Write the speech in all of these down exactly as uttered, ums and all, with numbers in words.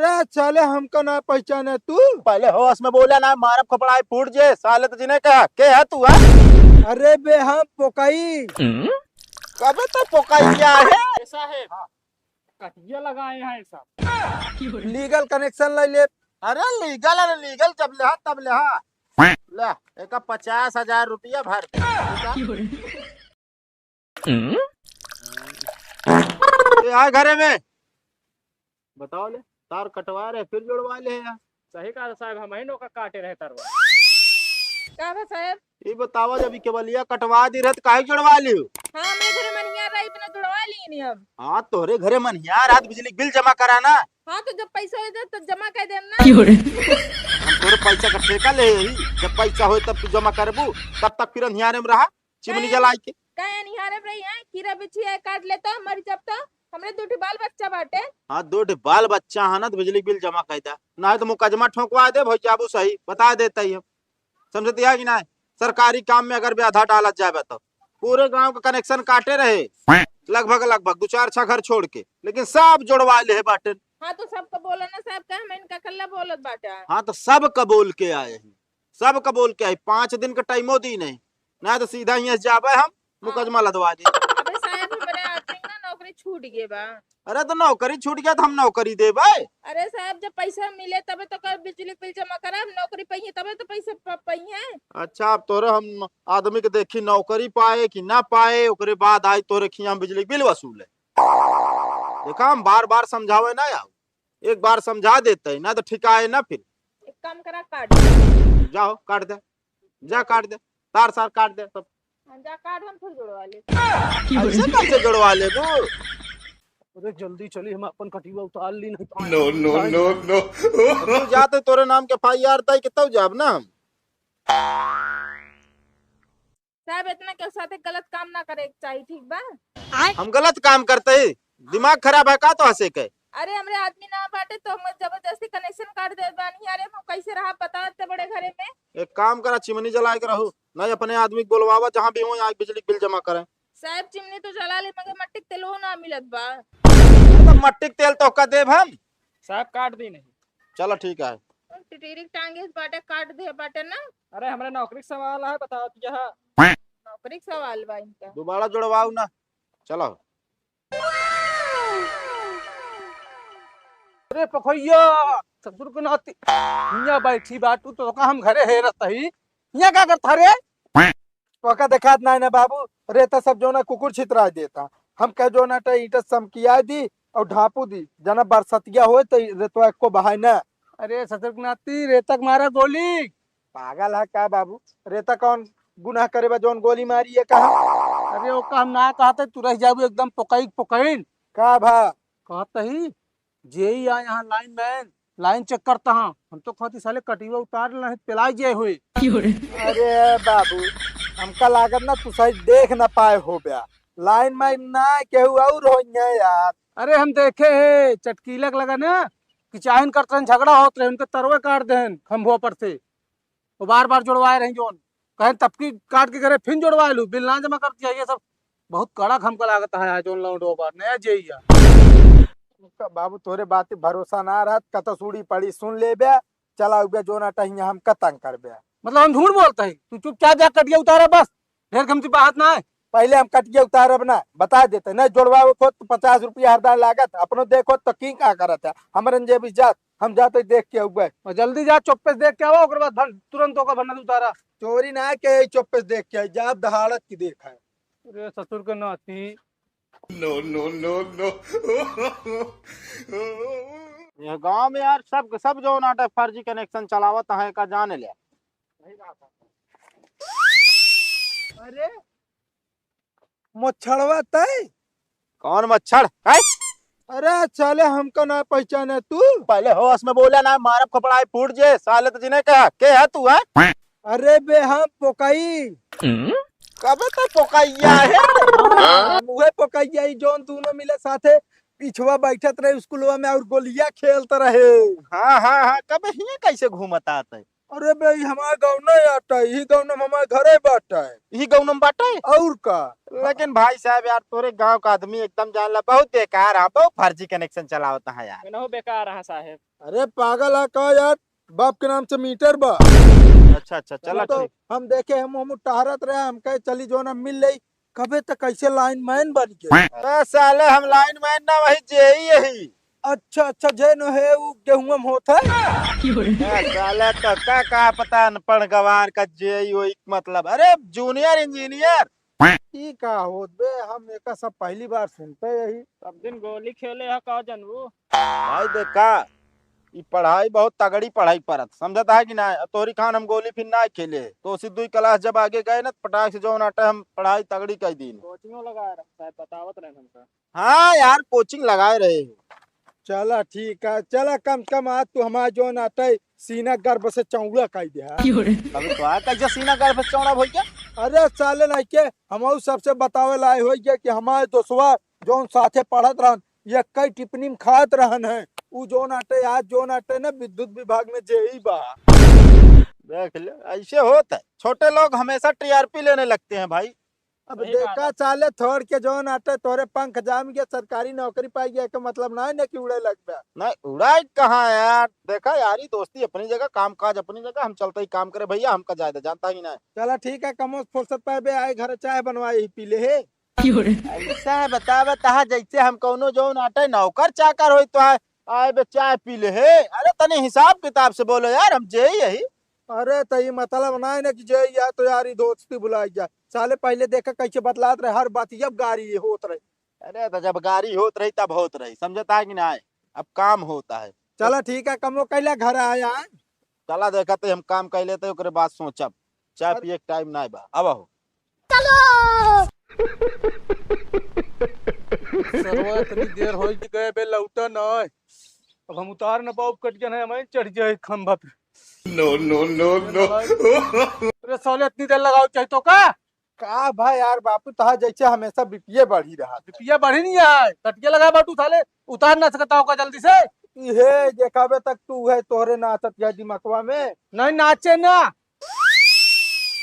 अरे साले, हमका ना पहचाने तू? पहले होश में बोला ना, मारब खोपड़ाई फूट जे। साले तो जिने कहा, के है तू, है? अरे बे, हम पोकई। कबे तो पोकई क्या है? ए साहेब, कटिया लगाए हैं सब। Legal connection ले ले। अरे legal, अरे legal जब लेहा तब लेहा। ले, एका पचास हजार रुपया भर दे। ए, आए घरे में। बताओ ले, तार कटवा रहे, फिर जोड़वा ले यार। सही कहा साहेब, हमही नोका काटे रहे तरवा। का बा साहेब? ई बतावा, जब ई केबलिया कटवा दी रहे, त काहे जोड़वा लियो? हाँ, हमरे घरे मनिहार रही, बिना जुड़वा लीनी हम। हाँ, तोहरे घरे मनिहार रहा, त बिजली के बिल जमा करा ना। हाँ, तो जब पैसा हो जाए, तब जमा कर देम ना। हम तोहरे पैसा का ठेका ले ही, जब पैसा होए, तब तू जमा करबू, तब तक फिर अन्हियारे में रहा, चिमनी काहे? जलाई के। काहे अन्हियारे में रही है? कीड़ा बिच्छी है, काट ले तो, मर जब तो, हमरे दू ठे बाल बच्चा बाटे। हाँ, दू ठे बाल बच्चा है ना, तो बिजली के बिल जमा कर दे, ना है तो मुकदमा ठोंकवा दे, भई जाबू सही, बता देता ही हम। समझत या कि नाहीं? सरकारी काम में अगर भी आधा डालत जाबे तो पूरे गांव का connection काटे रहे, लगभग, लगभग दू चार छह घर छोड़ के, लेकिन सब जोड़वा ले बाटे। हाँ, तो सबका बोला ना साहेब, का हम इनका कल्ला बोलत बाटे। हाँ, तो सबका बोल के आए हैं, सबका बोल के आए, पाँच दिन का टाइमो दी नहीं, ना तो सीधा यहाँ से जाबे हम, हाँ। मुकदमा लदवा दी। अबे साहेब, हमरे आदमी ना नौकरी छूट गए बा। अरे तो नौकरी छूट गया तो हम नौकरी देबे। अरे साहेब, जब पैसा मिले तबे तो कर बिजली बिल जमा करब, नौकरी पइहे तबे तो पैसा प-, पइहे। अच्छा, अब तोरे हम आदमी के देखी नौकरी पाए कि ना पाए, ओकरे बाद आई तोरे खिया हम बिजली बिल वसूले। देखा, हम बार बार समझावे ना आओ, एक बार समझा देते ना तो ठिकाए ना फिर। एक काम करा, काट। जाओ काट दे, जा काट दे, तार सार काट दे सब। हाँ, जा काट, हम फिर जुड़वा ले। ऐसे कैसे जुड़वा लेबू? अरे जल्दी चली, हम अपन कटिया उतार ली, नहीं तो No, no, no, no। तू जा तो तोरे नाम के F I R तय के तब जाब ना हम। साहब, इतना के साथे गलत काम ना करे के चाही, ठीक बा? हम गलत काम करते ही? दिमाग खराब है का तो हंसे के? अरे, हमरे आदमी ना बाटे तो हम जबरदस्ती connection काट देत बानी। अरे, हम कैसे रहा बता इतने बड़े घरे में? एक काम करा, चिमनी जलाए के रहू, नहीं अपने आदमी के बोलवावा, जहाँ भी हो यहाँ बिजली के बिल जमा करें। साहब, चिमनी तो जला ले, मगर मट्टी के तेलवो ना मिलत बा। अरे, तो मट्टी के तेल तो का देब हम? साहब, काट दी नहीं। चलो, ठीक है। टिटिरी के टांगे से बाटे, काट दे बाटे ना। अरे, हमरे नौकरी के सवाल है, बताओ तो जहाँ। नौकरी के सवाल बा इनका। दोबारा जोड़वाओ ना। चलो। अरे पखैया, ससुर के नाती, हियाँ बैठी बाटू तो का हम घरे हेरत ही, हियाँ का करत ह रे? तोका देखात नाहीं ना बाबू, रेता सब जौना कुकुर छितरा देता। हम कह जौना टा ईंटा समकिया दी और ढापू दी, जना बरसतिया होए तो रेतवा एको बहाए ना। अरे ससुर के नाती, रेता के मारा गोली। पागल है का बाबू? रेता कौन गुनाह करे बा जौन गोली मारी है कहा? अरे ओका हम ना कहते, तू रह जाबू एकदम पोकई पोकईन। का भा? कहत ही, जे ही आ यहाँ लाइन मैन, लाइन चेक करता हाँ। हम तो कहती साले कटिया उतार ले, नहीं पेलाई जे होए। अरे बाबू, हमका लागत ना तू सही देख ना पाए हो बया। लाइन मैन ना, केहू और होइहे यार। अरे हम देखे है, चटकीला के लगा ना कि चाहिन करतन झगड़ा होत रहे, उनके तरवे काट देहन खंभवा पर से। वो बार बार जोड़वाए रही जौन, कहें तपकी काट के घरे फिन जोड़वाए लू, बिल ना जमा करती है, ये सब बहुत कड़क हमका लागत है, जौन लौंडो बा, नया जे ही है। बाबू तोरे बात पे भरोसा ना रहत, कतो सूड़ी पड़ी सुन लेबे, चला उबे जोना टहिया हमका तंग करबे। मतलब हम झूठ बोलत ही? तू चुपचाप जा कटिया उतारा बस, ढेर घमती बात ना है। पहले हम कटिया उतारब ना, बता देते, नहीं जोड़वावे खोत तो पचास रुपया हरदम लागत, अपनो देखो तो की का करत है, हमरन जे भी जात, हम जाते देख के अउबे। और जल्दी जा, चुप्पे से देख के आवा, ओकर बाद भन-, तुरंत ओकर भन्ना उतारा। चोरी ना के, चुप्पे से देख के आई, जाब दहाड़त की देख है। अरे ससुर के नाती। No, no, no, no। यह गांव में यार सब, सब जो नाटे फर्जी connection चलावत हैं का जाने ले। अरे मच्छरवा तय? कौन मच्छर? हैं? अरे साले, हमका ना पहचाने तू? पहले होश में बोला ना, मारब खोपड़ाई फूट जे। साले तो जिने कहा, के है तू, हैं? अरे बे, हम पोकई। कबे तो पोकैया है? हाँ, उहे पोकैया ही, जौन दोनों मिले साथे पिछवा बैठत रहे स्कूलवा में और गोलियां खेलत रहे। हाँ, हाँ, हाँ, कबे हियां कैसे घूमत आते? अरे बे, ई हमार गौना आटा है, ई गौना में हमार घरे बाटा है। ई गौना में बाटा है? और का? लेकिन भाई साहब यार, तोरे गांव का आदमी एकदम जान ला, बहुत बेकार है, बहुत फर्जी कनेक्शन चलावत है यार। केनहू बेकार है साहेब। अरे पागल है का यार, बाप के नाम से मीटर बा। अच्छा, अच्छा, चला तो ठीक। हम देखे, हम, हम टहरत रहे, हम कहे चली जो ना मिल ले, कबे तक कैसे लाइन मैन बन गए। अरे साले, हम लाइन मैन ना, वही जेई यही। अच्छा, अच्छा, जे न है, उ गेहूं में होत है। ए, साले, तो का, का पता अनपढ़ गवार का जेई ओई, मतलब, अरे, जूनियर इंजीनियर। ई का होत बे? हम एका सब पहली बार सुनते यही। सब दिन गोली खेले है का जनबू? भाई देखा, ई पढ़ाई बहुत तगड़ी पढ़ाई परत, समझत है कि ना? तोहरी खान हम गोली फिर ना खेले, तो उसी दुई क्लास जब आगे गए ना, तो पटाख से जौन आटे हम पढ़ाई तगड़ी कर दीन। कोचिंगो लगा रहा साहब, बतावत रहे हमका। हाँ यार, कोचिंग लगाए रहे हो। चला ठीक है, चला कम से कम आज तू हमार जौन आटे सीना गर्भ से चौड़ा कर दे, हाँ? अबे तो आ कैसे सीना गर्भ से चौड़ा भइया? अरे साले नहीं के, हम सबसे बतावे लाए हो गया कि हमारे दोस्तवा जौन साथे पढ़त रहन, ये कई टिप्पणी में खात रहन है, उ जौन आटे, आज जौन आटे ना विद्युत विभाग में जेई बा। देख ले, ऐसे होत है, छोटे लोग हमेशा टीआरपी लेने लगते हैं भाई। अब सही बात देखा है। साले, थोड़ के जौन आटे तोरे पंख जाम गया, सरकारी नौकरी पाई गया, के मतलब ना है ना कि उड़े लग गया। नहीं, उड़ाई कहाँ यार, देखा यारी दोस्ती अपनी जगह, काम काज अपनी जगह, हम चलते ही काम करे भइया, हमका जायदा जानता ही ना। चला ठीक है, कमो फुर्सत पाए बे, आए घर चाय बनवाए ही पी ले हे। ऐसा है, बतावा तहा जैसे हम कौनो जौन आटे नौकर चाकर होई तो आए, आए बे चाय पी ले हे। अरे तनी हिसाब किताब से बोलो यार, हम जेई यही। अरे त ई मतलब ना है ना कि जेई या तो यार ई दोस्ती भुलाई जा। साले पहले देखा कैसे बतलात रहे, हर बात अब गारी ये होत रहे। अरे तो जब गारी होत रही तब होत रही, समझता है कि ना? अब काम होता है। चला ठीक है, कमो कैला घर आया है। चला देखा तो हम काम कर लेते, ओकरे बाद सोचब। चाय अरे पिए के टाइम ना बा, अब हो। सरवा इतनी देर हो गए बे, लौटा ना है। अब हम उतार ना पाउब, कट गया ना, हम चढ़ जाए खंभा पे। No, no, no, no। अरे साले, इतनी देर लगाओ चाहे तो का? का भाई यार, बापू तहा जैसे हमेशा बीपीए बढ़ी रहा। बीपीए बढ़ी नहीं है, कटिया लगा बाटू साले, उतार ना सकता होगा जल्दी से। इहे देखावे तक तू है, तोहरे नाचत गया दिमागवा में। नहीं नाचे ना।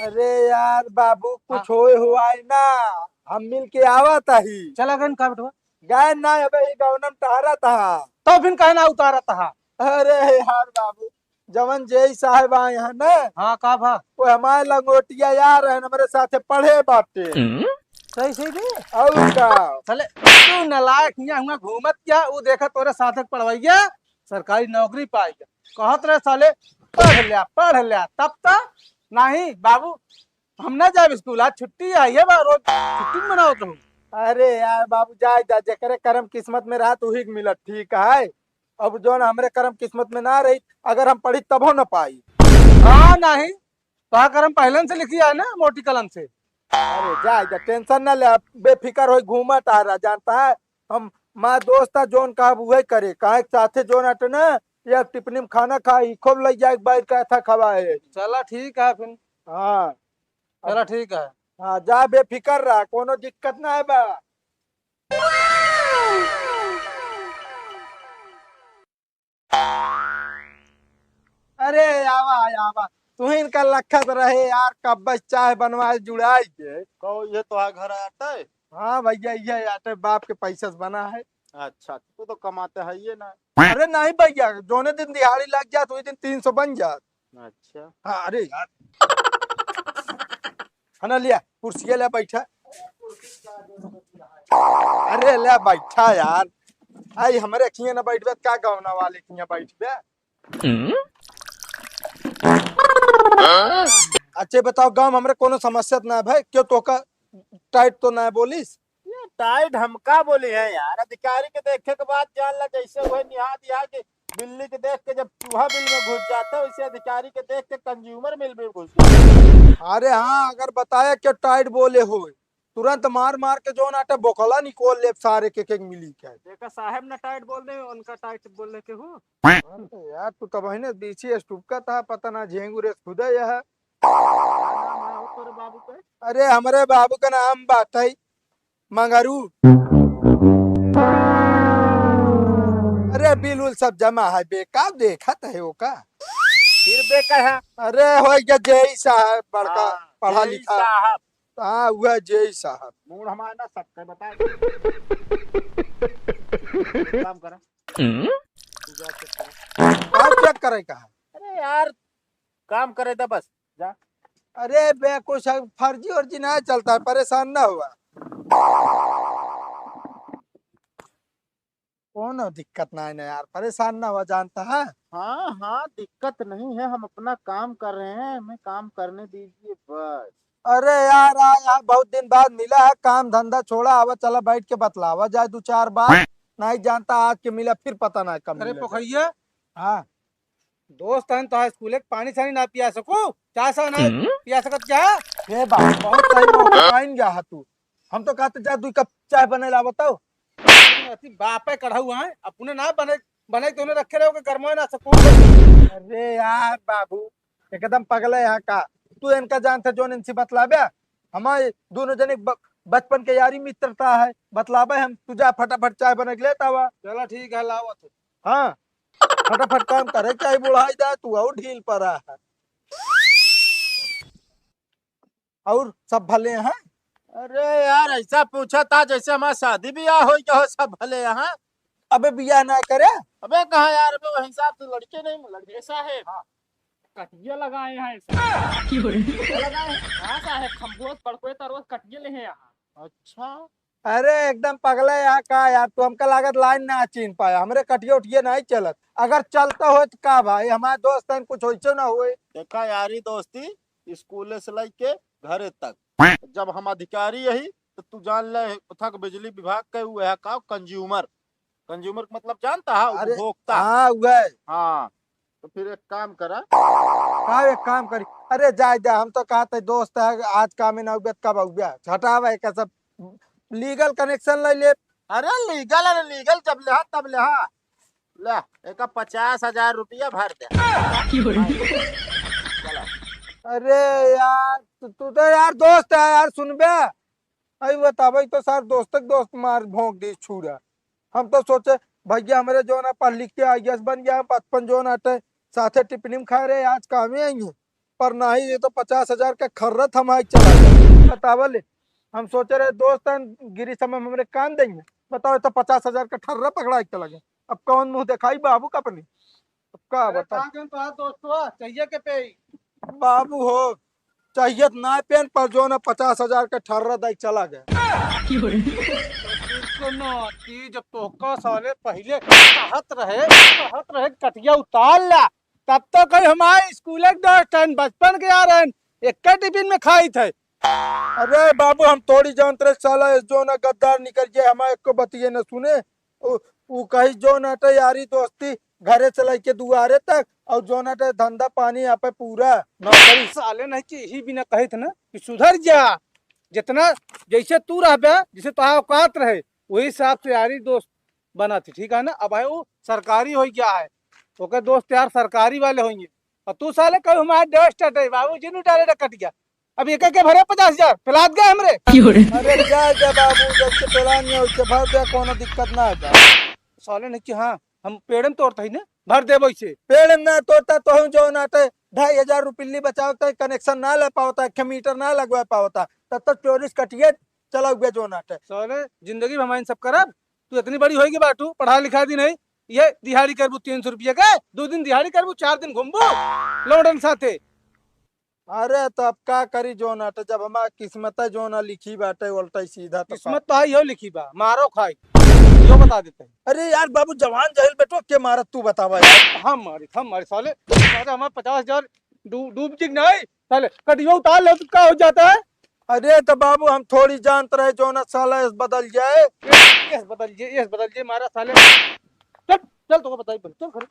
अरे यार बाबू, कुछ हाँ। होए हुआ है ना, हम मिल के आवत ही। चला गन का बेटवा? गए ना, अबे ई गौनम टहरा तहा। तो फिर कहना उतारा तहा। अरे यार बाबू, जवन जेई साहब आए हैं ना, हाँ, का भा? वो हमारे लंगोटिया यार हैं, हमारे साथे पढ़े बाटे। हम्म? सही, सही बे। और का? साले, तू नालायक हियाँ हुआँ घूमत क्या? वो देखा तोरे साथे पढ़वैया, सरकारी नौकरी पाई गया। कहत रहे साले, पढ़ लिया, पढ़ लिया, तब तो नहीं बाबू, हम ना जाब स्कूल, आज छुट्टी है, ये बा रोज छुट्टी मनावत रहू। अरे यार बाबू, जाए जा, जेकरे करम किस्मत में रहत, उही के मिलत, ठीक है। अब जौन हमरे करम किस्मत में ना रही, अगर हम पढ़ी तबो न पाई। हाँ, नहीं, तोहार करम पहले से लिखी है ना मोटी कलम से। अरे जा, जा, टेंशन ना ले, बेफिकर होई, घूमा टहरा, जानता है, हम माँ दोस्त था, जौन कहब उहे करे, काहे के साथे जौन अटे ना, या टिफिन में खाना खाई, खूब लइ जाए, बाहर का था खवाए। चला ठीक है फिर। हाँ। चला ठीक है। हाँ, जा बेफिकर रहा, कोनो दिक्कत ना है बा। अरे आवा, आवा, तू ही इनका लखत रहे यार, कब बस चाय बनवाए जुड़ाई के। कहो, ये तो आ घर आटे? हाँ भैया, ये आटे बाप के पैसा से बना है। अच्छा, तू तो कमाते है ये ना। अरे नहीं भैया, जोने दिन दिहाड़ी लग जात, वही दिन तीन सौ बन जात। अच्छा। हाँ, अरे यार। है ना, लिया, कुर्सी ले बैठा। अरे ले बैठा यार। आई हमरे खिया ना बैठबे, का गौना वाले खिया बैठबे? हम्म? अच्छे बताओ, गाँव में हमरे कोनो समस्या तो ना है भाई? क्यों तोका टाइट तो ना बोलिस? ये टाइट हम का बोली है यार, अधिकारी के देखे के बाद जान ला, जैसे वह निहा दिया कि बिल्ली के देख के जब चूहा बिल में घुस जाता है, वैसे अधिकारी के देख के कंज्यूमर बिल में घुस जाता है। अरे हाँ, अगर बताया कि टाइट बोले हो, तुरंत मार मार के जौन आटे बोकला निकोल लेब सारे के, के मिली के। देखा साहेब ना टाइट बोल दे, उनका टाइट बोल लेके हूँ। अरे यार, तू तब है ना बीसी स्टूप का था, पता ना झेंगू रेस खुदा यह। का नाम है हो तोरे बाबू के? अरे हमरे बाबू का नाम बाटे मंगरू। अरे बिल उल सब जमा है बे, का देखत है ओका? फिर बे कहा। अरे, हो गया जेई साहब, बड़का हाँ, पढ़ा जेई लिखा। साहब। हाँ, हुआ जेई साहब। मूड हमारा ना सकते, बता। काम करा। हम्म? तू जा check करा। काम check करे का है? अरे यार, काम करे दे बस, जा। अरे बे, कुछ फर्जी वर्जी ना चलता है, परेशान ना हुआ। कोनो दिक्कत ना है ना यार, परेशान ना हुआ, जानता है? हाँ, हाँ, दिक्कत नहीं है, हम अपना काम कर रहे हैं, हमें काम करने दीजिए बस। अरे यार, आ, यार, बहुत दिन बाद मिला है, काम धंधा छोड़ा, आवा चला बैठ के बतलावा जाए दो चार बात। नहीं जानता, आज के मिला, फिर पता ना कब अरे मिलेगा। पोखरिया, हाँ। दोस्त हन तो स्कूल के पानी सानी ना पिया सकू, चाय सा ना हम्म? पिया सकत क्या? हे बाबू, बहुत सही मौका पाइन गया है तू। हम तो कहते जा दू कप चाय बने ला बताओ। अति बापे कढ़ऊ है, अपने ना बने, बने तो उन्हें रखे रहो के गरमाए ना सकू। अरे यार बाबू, एकदम पगले यहाँ का। तू इनका जानते जोन इनसे बतलाबे? हमारे दोनों जने ब-, बचपन के यारी मित्रता है, बतलाबे हम। तू जा फटाफट चाय बना के लेता हुआ। चला ठीक है, लावा तू। हाँ, फटाफट काम करे, चाहे बुढ़ाई जाए, तू और ढील पड़ा है। और सब भले हैं? अरे यार, ऐसा पूछा था जैसे हमारा शादी ब्याह हो गया हो, सब भले हैं? अबे बियाह ना करे? अबे कहाँ यार, अबे वही हिसाब से लड़के नहीं मिल रहे। ए साहेब, हाँ। कटिया लगाए हैं साहेब। क्यों रे? कटिया लगाए हैं? हाँ साहेब, खम्बोज पड़कोए तरवस कटिया ले हैं यहाँ। अच्छा। अरे एकदम पगला है यहाँ का यार, तू हमका लागत लाइन ना चीन पाया, हमरे कटिया उटिया नहीं चलत, अगर चलता हो तो का भाई, हमारे दोस्त हैं कुछ वैसे ना हुए। देखा यारी दोस्ती स्कूल से लेके घरे तक, जब हम अधिकारी यही तो तू जान ले, उठा के बिजली विभाग के वो है का कंज्यूमर, कंज्यूमर मतलब जानता है, अरे, उपभोक्ता। हाँ, वह। हाँ, तो फिर एक काम करा। का एक काम करी? अरे जाए दे, हम तो कहते दोस्त है, आज काम में ना उबियत कब उबिया, झटावा एक सब लीगल कनेक्शन ले ले। अरे लीगल, अरे लीगल जब लेहा तब लेहा। ले, एक पचास हजार रुपया भर दे। चला। अरे यार, तू, तू तो यार दोस्त है यार, सुनबे? अई बताबे तो सार दोस्त के दोस्त मार भोंक दी छूरा। हम तो सोचे भैया हमरे जोन है पढ़ लिख के आईएएस बन गया, बचपन जोन हटे साथे टिफिन में खाए रहे, आज कामे आई है। पर नहीं, ये तो पचास हजार का खर्रा थमा के चला गया। बतावा ले, हम सोचे रहे दोस्त हैं गिरी समय में हमरे कान देंगे, बताओ ये तो पचास हजार का ठर्रा पकड़ा के चला गया। अब कौन मुंह दिखाई बाबू का अपने? अब का अरे बता? कहाँ गए तो आज दोस्तवा, चाहिए के पे? बाबू हो, चाहिए तो ना पेन पर जो ना पचास हजार का ठर्रा दे चला गया। इसको ना कि जब तोहका साले पहले कहत रहे, कहत रहे कटिया उतार ला, तब तो कहीं हमारे स्कूल के दोस्त हैं, बचपन के यार हैं, एक टिफिन में खाई थे। अरे बाबू, हम थोड़ी जानत रहे साला, इस जो ना गद्दार निकल जाए, हमारे एको बतिये न सुने। उ, उ कही जो ना तो यारी दोस्ती घरे से लेके दुआरे तक, और जो ना तो धंधा पानी यहाँ पे पूरा नौकरी। साले नहीं कि यही बिना कहे थे ना कि सुधर जा, जितना जैसे तू रहबे, जैसे तोहार औकात रहे, वही हिसाब से यारी दोस्त बना थी, ठीक है ना? अब है वो सरकारी हो गया है, ओके दोस्त यार सरकारी वाले होंगे, और तू साले कभी हमारे डस्ट हटे बाबू जी, नू डाले कट गया। अब एक एक के भरे पचास हजार, पिलात गए हमरे। अरे जा जा बाबू, जब से पेलान नहीं हो, उससे भर दे, कोनो दिक्कत ना है। साले ने कि हाँ, हम पेड़ में तोड़ता ही ना, भर दे वैसे। पेड़ में ना तोड़ता तो हम जो ना ते ढाई हजार रुपये बचावता है, कनेक्शन ना ले पावता, एक मीटर ना लगवा पावता, तब तक चौबीस कटिए चला हुआ जो ना ते। साले जिंदगी में हम इन सब करब, तू इतनी बड़ी होएगी बाटू, पढ़ा लिखा दी नहीं, ये दिहाड़ी करबू तीन सौ रुपये के, दो दिन दिहाड़ी करबू, चार दिन घूमबू, लौंडन साथे। अरे तो अब का करी जो ना, तो जब हमार किस्मत है जो ना लिखी बाटे उल्टा ही सीधा तो का। किस्मत तो आई हो लिखी बा, मारो खाई, यो बता देते हैं। अरे यार बाबू, जवान जहिल बेटो के मारत तू बतावा यार। हम मारी, हम मारी साले, साले हमारे पचास हजार डू-, डूब जिग नहीं, साले कटियो उतार ले तो का हो जाता है? अरे तो बाबू हम थोड़ी जानत रहे जो ना साला इस बदल जाए। यस बदल जे, यस बदल जे, मारा साले। चल, चल, तोको बताई पहले, चल घरे।